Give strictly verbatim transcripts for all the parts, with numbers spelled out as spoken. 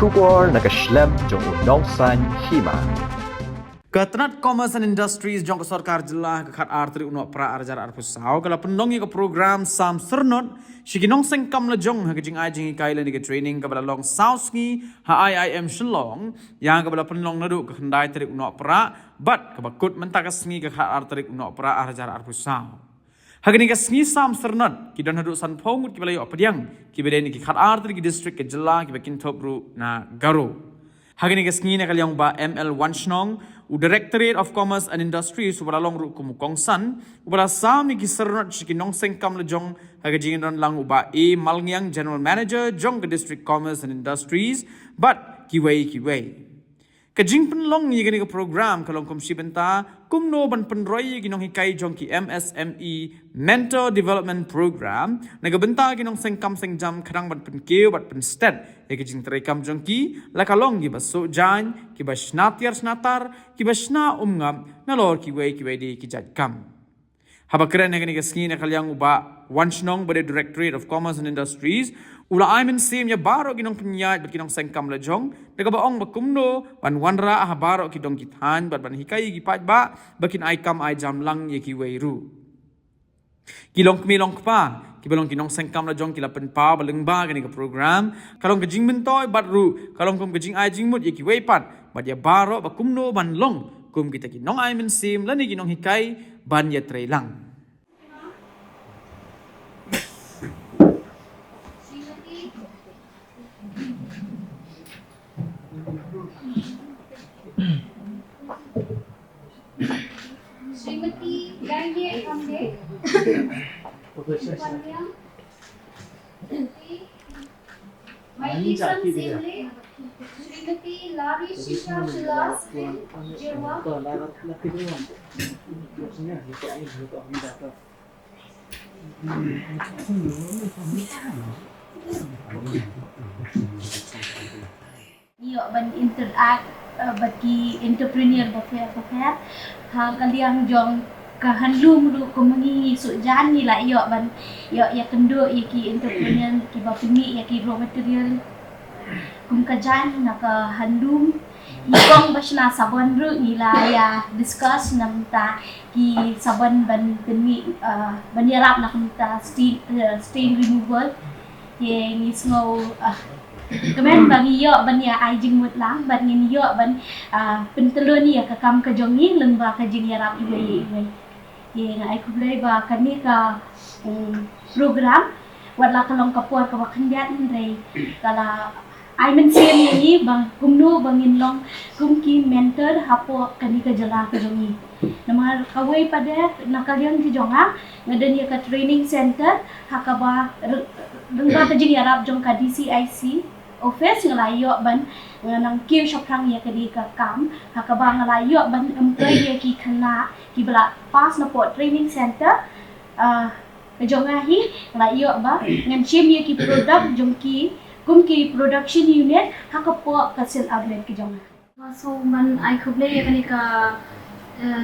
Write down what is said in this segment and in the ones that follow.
Khubor na ka shlem jong u Nongsaiñ Hima. Ka tnat Commerce and Industries jong ka sorkar jylla ha ka khatar tarik u Nohprah arhajar arphew saw ka la pynlong ïa ka program sam syrnod sha ki nongseng kam lajong ha ka jingai jinghikai lane ka training kaba la long saw sngi ha I I M Shillong, ïa kaba la pynlong naduh ka khyndai tarik u Nohprah bad kaba kut mynta ka sngi ka khatar tarik u Nohprah arhajar arphew saw. Ha kane ka sngi sam syrnod ki don haduh sanphew ngut kiba la ïoh pdiang, kiba dei na ki khatar tylli ki district ka jylla kiba kynthup ruh na Garo. Ha kane ka sngi na ka liang u Bah M L Wanshnong, u Directorate of Commerce and Industries, uba la long ruh kum u kongsan, uba la sam ïa ki syrnod sha ki nongseng kam lajong, ha ka jingdon lang u Bah A Malngiang, General Manager jong ka District Commerce and Industries, bad kiwei kiwei. Ka jingpynlong ïa kane ka program ka long kum shi bynta, kumno ban pynroi ïa ki nonghikai jong ki M S M E Mentor Development Program na ka bynta ki nongseng kam seng jam, khnang ban pynkiew bad pynstet ïa ka jingtreikam jong ki, la ka long kiba suh jaiñ, kiba shna tiar shna tar, kiba shna umngap, nalor kiwei kiwei de ki jait kam. Haba kren ha kane ka sngi na ka liang u Bah Wanshnong, ba dei Directorate of Commerce and Industries, u la ai mynsiem ïa baroh ki nongpynïaid bad ki nongseng kam lajong, da kaba ong ba kumno ban wanrah ha baroh ki dong ki thaiñ bad ban hikai ïa ki paidbah ba kin ai kam ai jam lang ïa kiwei ruh. Ki longkmie longkpa kiba long ki nongseng kam lajong ki la pynpaw ba lyngba kane ka program ka long ka jingmyntoi bad ruh ka long kum ka jingai jingmut ïa kiwei pat, bad ïa baroh ba kumno ban long kum kita ki nongai mynsiem lane ki nonghikai ban ïatrei lang. श्रीमती गांगे हमने, श्रीमती माइली संसेमले, श्रीमती लारी शीशा शिलास जिरवा। Ïoh ban interact, uh, bad ki entrepreneur bapher bapher. Ha ka liang jong ka handloom ruh kum ngi ngi suh jan ngi la ïoh ban ïoh ïa kynduh ïa ki entrepreneur kiba pynmih ïa ki raw material kum ka jan na ka handloom. Ïa kong ba shna sabon ruh ngi la ïa discuss namta ki sabon ban pynmih, uh, ban ïarap na kumta stain, uh, stain removal. Ïa ngi sngew, ah, kmen ba ngi ïoh ban ïa ai jingmut lang bad ngin ïoh ban, ah, pyntlun ïa ka kam ka jong ngi lyngba ka jingïarap iwei ïa iwei. Ïa nga ai khublei ba kane ka, mm, program wat la ka long ka por kaba khyndiat hynrei ka la ai mynsiem ïa ngi ba kumno ba ngin long kum ki mentor hapoh kane ka jylla ka jong ngi. Namar kawei pat de na ka liang ki jong nga nga don ïa ka training center ha kaba r-, lyngba ka jingïarap jong ka D C I C office nga la ïoh ban nga nang kiew shaphrang ïa kane ka kam ha kaba nga la ïoh ban employ ïa ki khynnah kiba la pass napoh training center, ah, ka jong nga hi nga la ïoh ba ngan shim ïa ki product jong ki kum ki production unit ha kapoh ka sale outlet ka jong nga. Nga sngew ban ai khublei ïa kane ka, eh,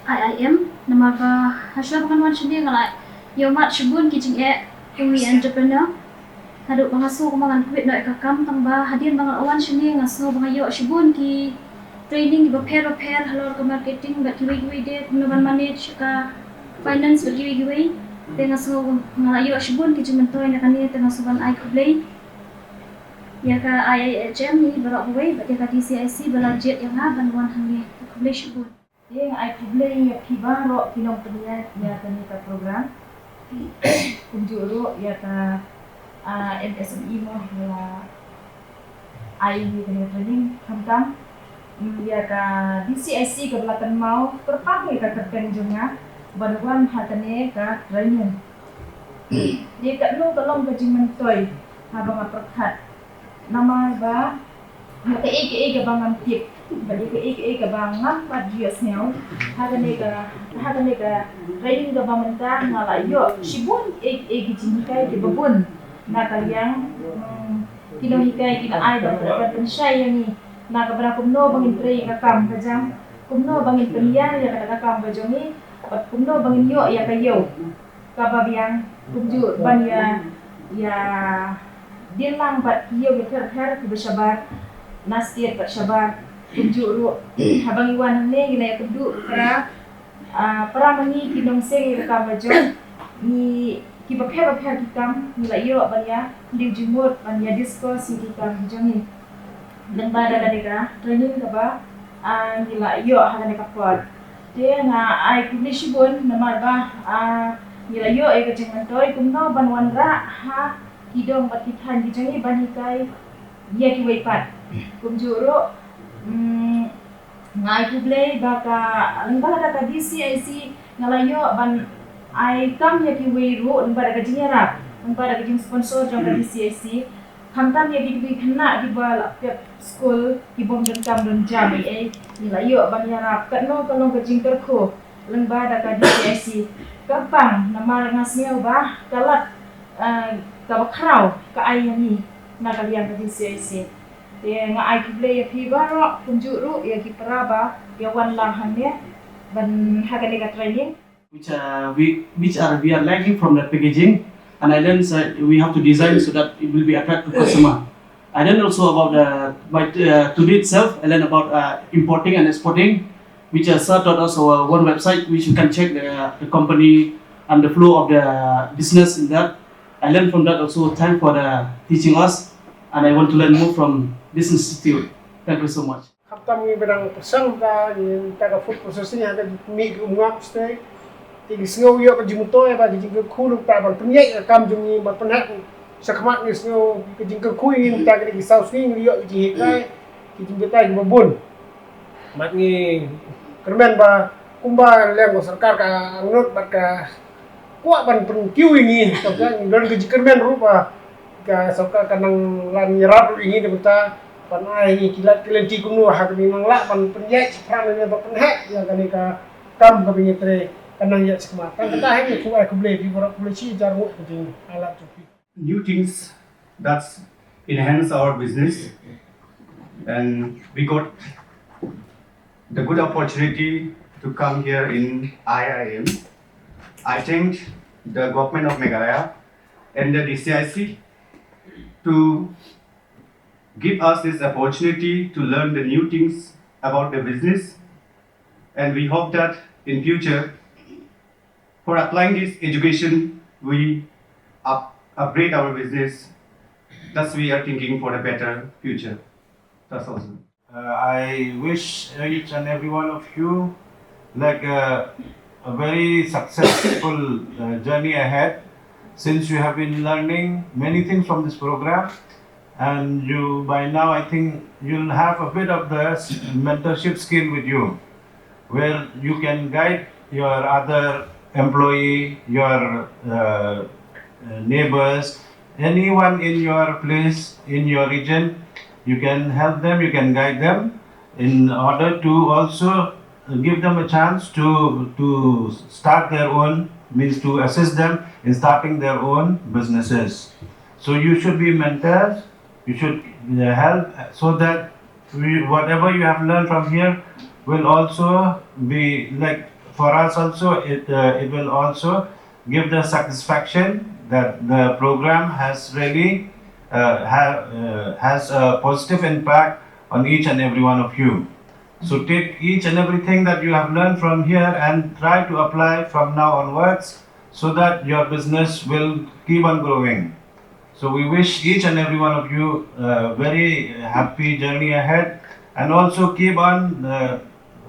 I I M namar ba ha shuwa ba ngan wan shane nga la ïoh mad shibun ki jingeh ki entrepreneur. Haduh ba nga sngew kumba ngan quit noh ïa ka kam tang ba hadien ba nga la wan shane nga sngew ba nga ïoh shibun ki training kiba pher bapher halor ka marketing bad kiwei kiwei de kumno ban manage ka finance bad kiwei kiwei. Te nga sngew nga la ïoh shibun ki jingmyntoi na kane te nga sngew ban ai khublei ïa ka I I H M hi baroh kawei bad ïa ka D C I C ba la jied ïa nga ban wan hangne. Khublei shibun. Te nga ai khublei ïa phi baroh ki nongpynïaid ïa kane ka program. Kumjuh ruh ïa ka, ah, M S M E mo ba la ai ïa kane ka training khamtam, mm, ïa ka D C I C kaba la kynmaw kyrpang ïa ka kyrteng jong nga ban wan ha kane ka training. Ïa katno ka long ka jingmyntoi haba nga pyrkhat. Namar ba ïa kaei kaei kaba ngam tip bad ïa kaei kaei kaba ngam pat ju ïohsngew, ha kane ka, ha kane ka training kaba mynta nga la ïoh shibun kaei kaei ki jinghikai kiba bun na ka liang, mm, ki nonghikai kiba ai ban, ban pynshai ïa ngi na ka bynta kumno ba ngin trei ïa ka kam ka jam, kumno ba ngin pynïar ïa kata ka kam ka jong ngi bad kumno ba ngin ïoh ïa ka ïew kaba biang, kumjuh ban ïa, ïa Dien lang bad ki ïew ki pher pher kiba shabar na state bad shabar. Kumjuh ruh haba ngi wan hangne ngi la ïakynduh para, ah, para ma ngi ki nongseng ïa ka kam la jong ngi kiba pher ba pher ki kam ngi la ïoh ban ïa, ngi jingmut ban ïa discuss ïa ki kam ki jong ngi. Lyngba da ka dei ka training kaba, ah, ngi la ïoh ha kane ka por. Te nga ai khublei shibun namar ba, ah, ngi la ïoh ïa ka jingmyntoi kumno ban wanrah ha ki dong bad ki thaiñ ki jong ngi ban hikai ïa kiwei pat. Kumjuh ruh, mm, nga ai khublei ba ka lyngba da ka D C I C nga la ïoh ban ai kam ïa kiwei ruh lyngba da ka jingïarap, lyngba da ka jingsponsor jong ka D C I C. Khamtam ïa kito ki khynnah kiba la pep skul ki bym don kam don jam ei ei, ngi la ïoh ban ïarap katno ka long ka jingkyrkhu lyngba da ka D C I C. Kyrpang namar nga sngew ba ka lad, eh, kaba khraw ka ai ïa ngi na ka liang ka D C I C. Te nga ai khublei ïa phi baroh kumjuh ruh ïa ki para ba ïa wan lang hangne ban ha kane ka training. which uh, we which are we are lacking from the packaging, and I learned that we have to design so that it will be attract to customer. I learned also about the by uh, today itself. I learned about uh, importing and exporting, which uh, sir taught us our one website, which you can check the, the company and the flow of the business in that. I learned from that also. Thank for the teaching us, and I want to learn more from this institute. Thank you so much. Khamtam ngi ba dang pyrshang ka ngi ta ka food processing ha ka mih ki um ngap state. Te ngi sngew ïoh ka jingmyntoi ba ka jingkyrkhu nangta ban pynïaid ka kam jong ngi ban pynheh shakhmat ngi sngew ka jingkyrkhu ngi nangta ka dei ki saw sngi ngi ïoh ka jinghikai ki jingbatai kiba bun. Bad ngi kyrmen ba kumba leng ka sorkar ka angnud bad ka kwah ban pynkiew ïa ngi, tang ka don ka jingkyrmen ruh ba ka sorkar ka nang lan ïarap ruh ïa ngi na bynta ban ai ïa ngi ki lad ki lynti kumno ha kaba nang lah ban pynïaid shaphrang ne ban pynheh ïa kane ka kam kaba ngi trei ka nang ïaid shakhmat. Tang kata hi ngi khublei, khublei phi baroh, khublei shi hajar nguh ka jingai lad jong phi. New things that's enhance our business, and we got the good opportunity to come here in I I M. I thank the government of Meghalaya and the D C I C to give us this opportunity to learn the new things about the business, and we hope that in future, for applying this education, we up, upgrade our business. Thus, we are thinking for a better future. That's all. Uh, I wish each and every one of you, like, uh, a very successful uh, journey ahead, since you have been learning many things from this program, and you, by now, I think you'll have a bit of the s- mentorship skill with you, where you can guide your other employee, your uh, uh, neighbors, anyone in your place, in your region. You can help them, you can guide them in order to also give them a chance to to start their own, means to assist them in starting their own businesses. So you should be mentors, you should uh, help, so that we, whatever you have learned from here will also be, like, for us also, it uh, it will also give the satisfaction that the program has really uh, ha- uh, has a positive impact on each and every one of you. So take each and everything that you have learned from here and try to apply from now onwards, so that your business will keep on growing. So we wish each and every one of you a very happy journey ahead, and also keep on uh,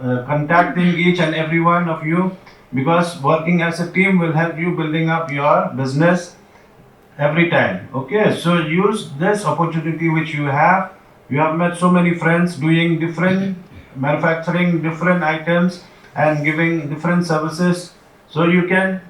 uh, contacting each and every one of you, because working as a team will help you building up your business every time. Okay, so use this opportunity which you have. You have met so many friends doing different manufacturing, different items, and giving different services. So you can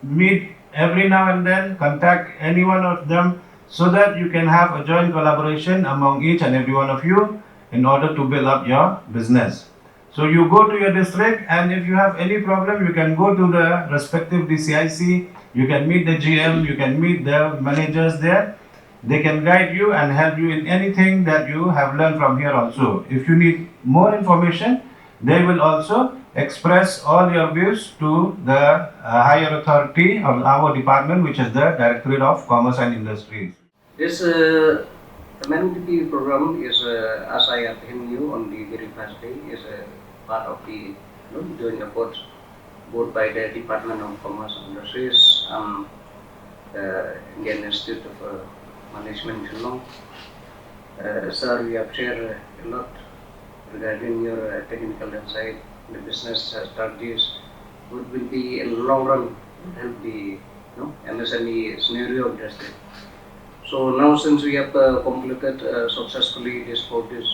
meet every now and then, contact any one of them, so that you can have a joint collaboration among each and every one of you in order to build up your business. So you go to your district, and if you have any problem, you can go to the respective D C I C, you can meet the G M, you can meet the managers there. They can guide you and help you in anything that you have learned from here also. If you need more information, they will also express all your views to the uh, higher authority of our department, which is the Directorate of Commerce and Industries. This uh, M N D P program is, uh, as I have told you on the very first day, is a part of the you know, joint efforts both by the Department of Commerce and Industries and uh, Indian Institute of uh, Management Shillong. Uh, sir, we have shared a lot regarding your uh, technical insight, the business uh, strategies, which will be in the long run help the you know, M S M E scenario of the state. So now since we have uh, completed uh, successfully this four days,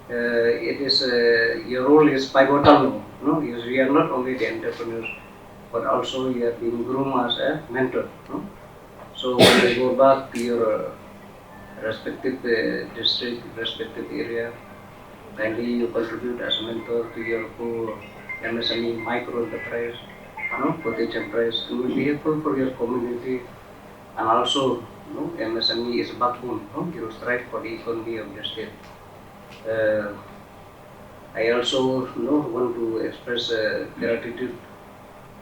uh, it is uh, your role is pivotal now. No, you are not only the entrepreneurs, but also you have been groomed as a mentor. No? So when you go back to your uh, respective uh, district, respective area, kindly you contribute as a mentor to your co M S M E micro enterprise, no, cottage enterprise, and will be helpful for your community. And also, no, M S M E is a backbone. No, you strive for the economy of the state. Uh, I also you know, want to express uh, gratitude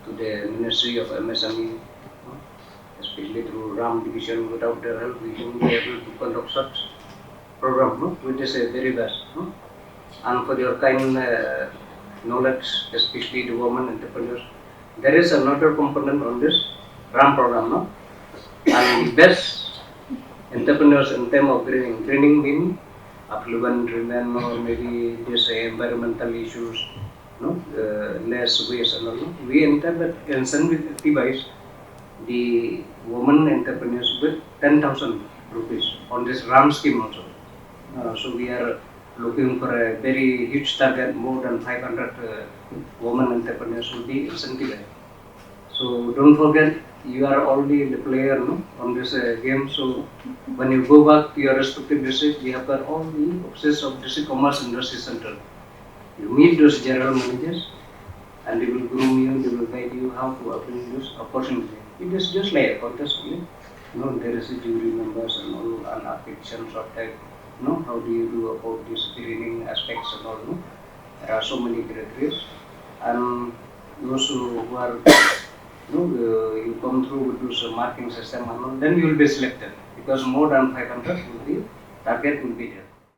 to the Ministry of M S M E, especially through RAM division. Without their help, we won't be able to conduct such program, no? Which is a very best. No? And for your kind uh, knowledge, especially the women entrepreneurs, there is another component on this RAM program, no? And the best entrepreneurs in terms of greening, greening mean affluent women or maybe this uh, environmental issues, no? Uh, less waste and all. No? We intended incentivize the women entrepreneurs with ten thousand rupees on this RAM scheme also. Uh, so we are looking for a very huge target, more than five hundred uh, women entrepreneurs will be incentivized. So don't forget, you are already the player no, on this uh, game. So when you go back to your respective district, we have got all the offices of District Commerce Industry Center. You meet those general managers and they will groom you, they will guide you how to obtain this opportunity. It is just like a contest only. No, there is a jury members and all and applications of type. No, how do you do about this greening aspects and all? No? There are so many criteria, and those who are you, know, uh, you come through with this uh, marking system and all, then you will be selected because more than five hundred will be target will be there.